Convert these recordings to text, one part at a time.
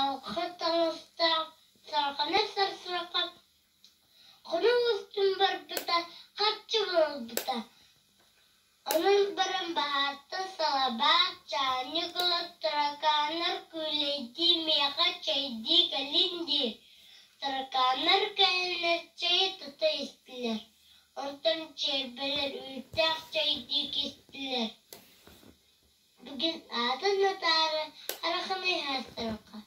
Чаҕылхай таҥастаах сарҕаны сарсыарда хонуу устун барбыта, харчы булбута. Онон баран баһаартан салабаат, чаанньык ылан таракааннар күүлэйдии миэхэ чэйдии кэлин диир. Таракааннар кэлэннэр чэйи тута истилэр, онтон чиэрбэлэр үүттээх чэйдии кистилэр. Бүгүн аатын атаара араханай сарсырҕа.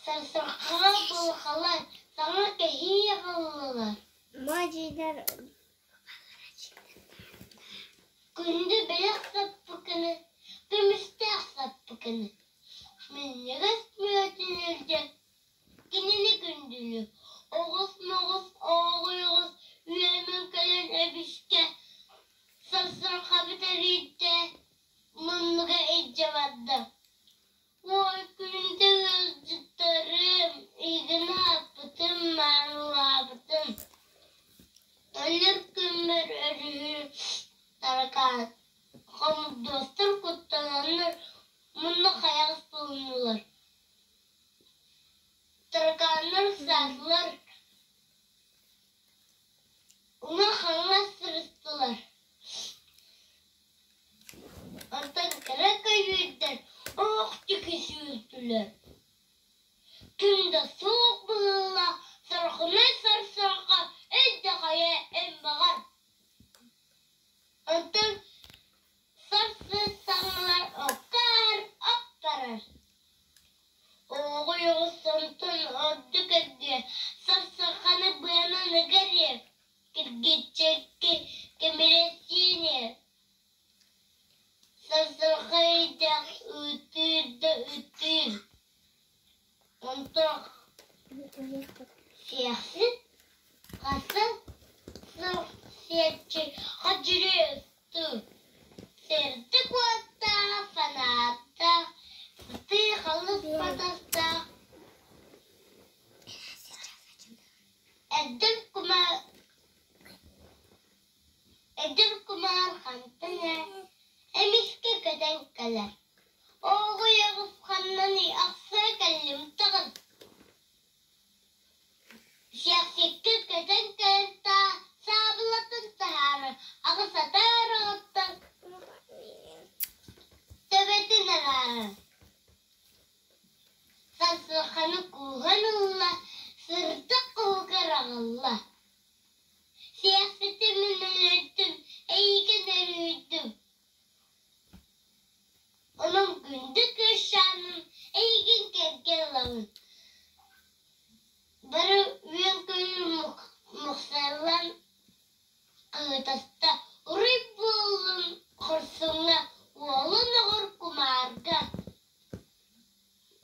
Сарсырҕаҕа булхалар саҥа кэһии аҕаллылар. Күндү бэлэх саппыкыны, көмүстээх саппыкыны, минньигэс мүөтүн илдьэ Кинини күндүлүү, оҕус-моҕус ооҕуй-оҕус үөмэн кэлэн эбискэ сарсырҕабыт эрийдэ, муннуга илдьэ барда. Уой, күндү ыалдьыттарым, эйигин аһаппытым, маанылаабытым. Өлөр күммэр өрүһү таракаан, хомурдуостар куттананнар муннук хайаҕас булуннулар. Таракааннар саатылар, уҥа-хаҥас сырыстылар. Онтон кыра көйүүрдэр оһох диэки сүүрдүлэр. Ким да суох быһыылаах сорохунай сарсыарда ый да хайа эн баҕар. Онтон сарсын саҥалар окко ааһар ап барар. Оҕуй-оҕус онтон ордук эрдиэ, сарсыарханы быанан ыгар иэ, киргиччэкки кэмирэсиэниэ. Сарсыарха ыйдаах ытыыр да ытыыр. Онтон сиэхсит хасан сыл сиэччи хадьырыастыы сырдык уоттаах фанаттаах сытыы халыс батастаах эдэр кумаар эдэр кумаар хантан ээ эмискэ көтөн кэлэр Оҕуйаҕыс ханнаный ахсыа кэллим таҕыс Сиэхсиккэ көтөн кэлэн саабылатын таһаарар, аҕыс атаар оҕуттан төбөтүн араарар. Сарсыарханы кууһан ылла, сырдык хоһугар аҕалла. Сиэхсити мин өлөрдүм, эйигин өрүһүйдүм. Онон күндү кыысчааным эйигин кэргэн ылабын. Бары үөн-көйүүр мухсаллан хаһыытаста, уруй буоллун хорсуҥҥа, уолун оҕор кумаарга.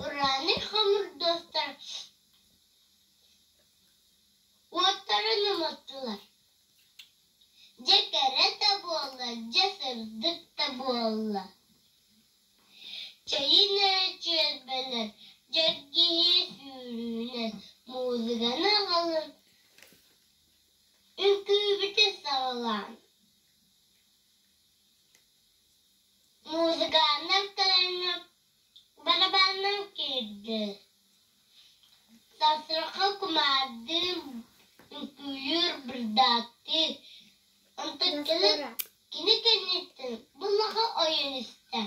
Ураанай хомурдуостар уоттарын уматтылар. Дьэ кэрэ да буолла, дьэ сырдык да буолла. Чэйин эрэ чүөрбэлэр, дьэргиһиэ сүүрүүнэн музыканы аҕалан үҥкүүбүтүн саҕалаан. Музыканнар кэлэннэр барабаннар киирдэ. Сарсыарда кумаардыыр, үҥкүүлүүр, бырдааттыыр. Онтон кини кэнниттэн буллаха ойон истэ.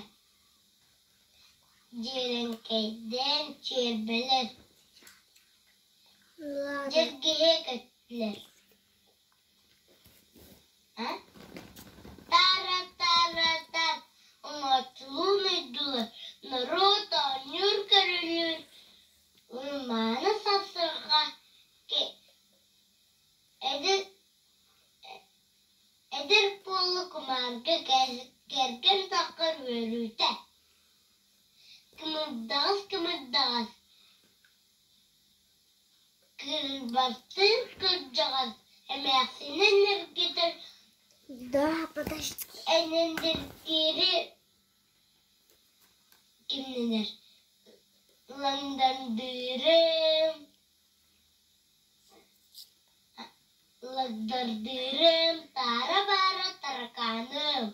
Дьиэрэҥкэйдээн чиэрбэлэр, дьэргиһэ көттүлэр. Таара-таара-таар оҥооччулуун ойдулар, норуот оонньуур-көрүлүүр, урмааны сарсыарда эдэр эдэр буола кумаарга кэргэн таххар үөрүүтэ. Кымырдаҕас кымырдаҕас Кырбастыыр кырдьаҕас эмээхсинин эргитэр Да, подожди. Энэндиргиири кимнэнэр Лондондыырым, Лагдардыырым, таара-баара таракааным.